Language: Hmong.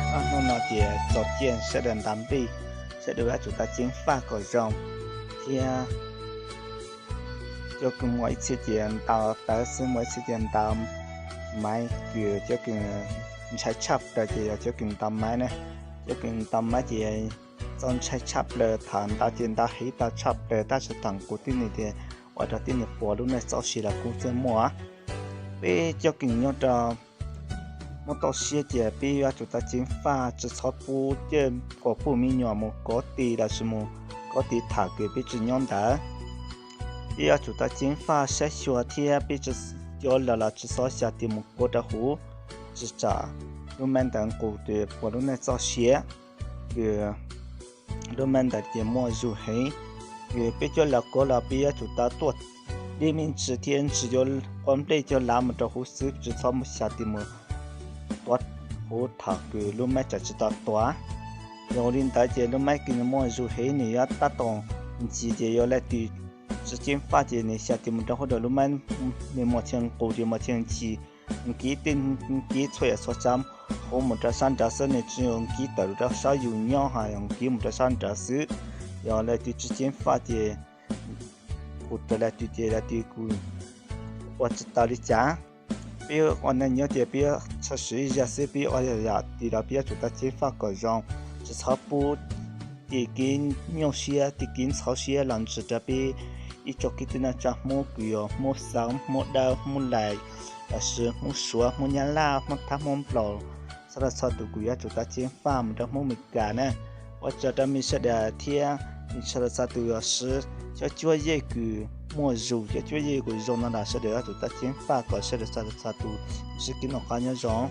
Ob hnub no ces txaus ciaj sawv daws ntaus nplij, sawv daws yuav tsum tau ceev faj kom zoo thiab. Cov kws muaj ib txhia ces ntaus tawv xwb, muaj ib txhia ces ntaus maiv, kws cov kws ntshai tshaj plaws ces yog cov kws ntaus maiv na. Cov kws ntaus maiv ces txaus ntshai tshaj plaws, thaum ntaus ces ntaus heev tau tshaj plaws, tab sis thaum nqus tib neeg ces ua rau tib neeg puas lub neej txoj sia los kuj txawj muaj. Peb cov kws nyob rau Hmoob toj siab ces peb yuav tsum tau ceev faj, tsis txhob pub coj kom poj me nyuam mus kov tis lossis mus kov tis thaum kws peb tsis nyob ntawd. Peb yuav tsum tau ceev faj saib xyuas thiab peb tsis, cov laus los tsis txhob xyaum tis mus kov rau huv, tsis tsam lub maiv ntawd nqus ces puas lub neej txoj sia, kws lub maiv ntawd ces muaj zug heev. Kws peb cov laus kov los peb yuav tsum tau tuaj dib me ntsis thiab ntsis yuav quav nplej coj lav mus rau huv xwb, tsis txhob mus xyaum tis mus tuav huv thaum kws lub maiv tseem tsis tau tuav. Yog li ntawd ces lub maiv kws nws muaj zug heev, nws yuav tab tom ncig ces yog leej twg tsis ceev faj ces nws xyaum tis mus rau huv rau lub maiv, nws muaj chaw nqus ces muaj chaw ncig, nkiv tej, nkiv txhua yam txhua tsav huv mus rau sab nraud xwb, nws tsis yog nkiv tawm rau sab yus nyob, ho yog nkiv mus rau sab nraud xwb. Yog leej twg tsis ceev faj ces kuv raws leej twg ces leej twg kuj ua tsis tau li cas. Peb ua neej nyob ces peb txhob siv ib zaj xwb, peb ua yam twg los peb yuav tsum tau ceev faj kom zoo, tsis txhob pub tej kev nyuaj siab tej kev ntxhov siab los ntsis rau peb ib tsoom kwv tij neej tsa Hmoob kws yog Hmoob Xeev, Hmoob Dawb, Hmoob Lais, lossis Hmoob Suav, Hmoob Nyab Laj, Hmoob Thab, Hmoob Nplog, txhua txhua tus kuj yuav tsum tau ceev faj mus rau Hmoob Meskas na. Ua tsaug rau mej sawv daws thiab, txhua txhua tus los siv cov cuab yej kws muaj zug, cov cuab yej kws zoo no los sawv daws yuav tsum tau ceev faj kom sawv daws txhua txhua tus ntsib kev noj qab nyob zoo.